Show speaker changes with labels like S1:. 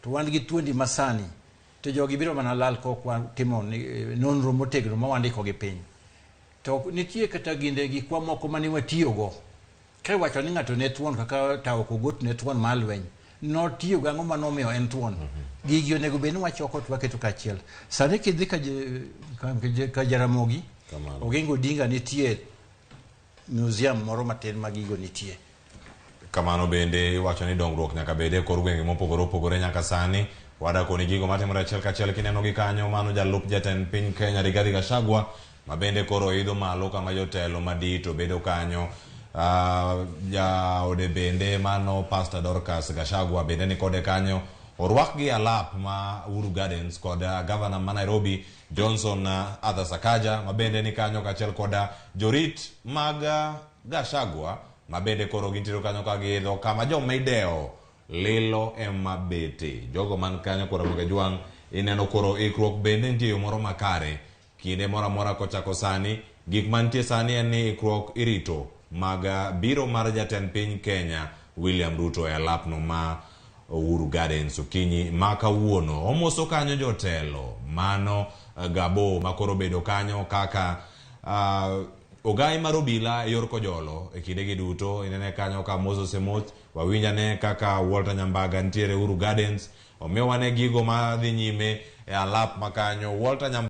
S1: To wan gi thuondi masani to jogi biro mana lal kok watimo nonro motegno ma wandiko gi piny. To nitie kata ginde gikwa moko mane watiyogo. Ka iwacho ni ng'ato ne thuon kaka Tawo Kogot ne thuon mar lweny, notiyo gang'o manomiyo en thuon? Gigi onego bed ni wachoko to waketo kaachiel. Sani kidhi ka, ka, ka Jaramogi,
S2: Kamano.
S1: Oginga Odinga nitie museum moro matin ma gigo nitie.
S2: Kamano bende iwacho ni dongruok nyaka bed e kor gwenge mopogore opogore nyaka sani. Wadakoni gigo matimore achiel kachiel kineno gi kanyo mano jalup jatend piny Kenya Rigathi Gachagua ma bende koro idho malo kama jotelo madito bedo kanyo. Jaode bende mano Pastor Dorcas Gachagua bende ni kode kanyo. Orwakgi e alap ma Uhuru Gardens kod gavana ma Nairobi Johnson Arthur Sakaja ma bende ni kanyo kaachiel kod jorit mag Gachagua ma bende koro gintiere kanyo ka giidho kama joma idewo lilo ema bete. Jogo man kanyo koro Ramogi Ajwang' ineno koro ikruok bende nitie e yo moro makare kinde moro amora kochako sani. Gik mantie sani en ni ikruok irito mag biro mar jatend piny Kenya William Ruto e alapno ma Uhuru Gardens okinyi ma kawuono. Omoso kanyo jotelo mano Gabo ma koro obedo kanyo kaka ogai mar obila e yor Kojolo e kindegi duto. Inene kanyo ka Moses Emoth, wawinjane kaka Walter Nyambaga nitiere Uhuru Gardens. Omiyo wane gigo madhi nyime e alap ma kanyo. Walter Nyambaga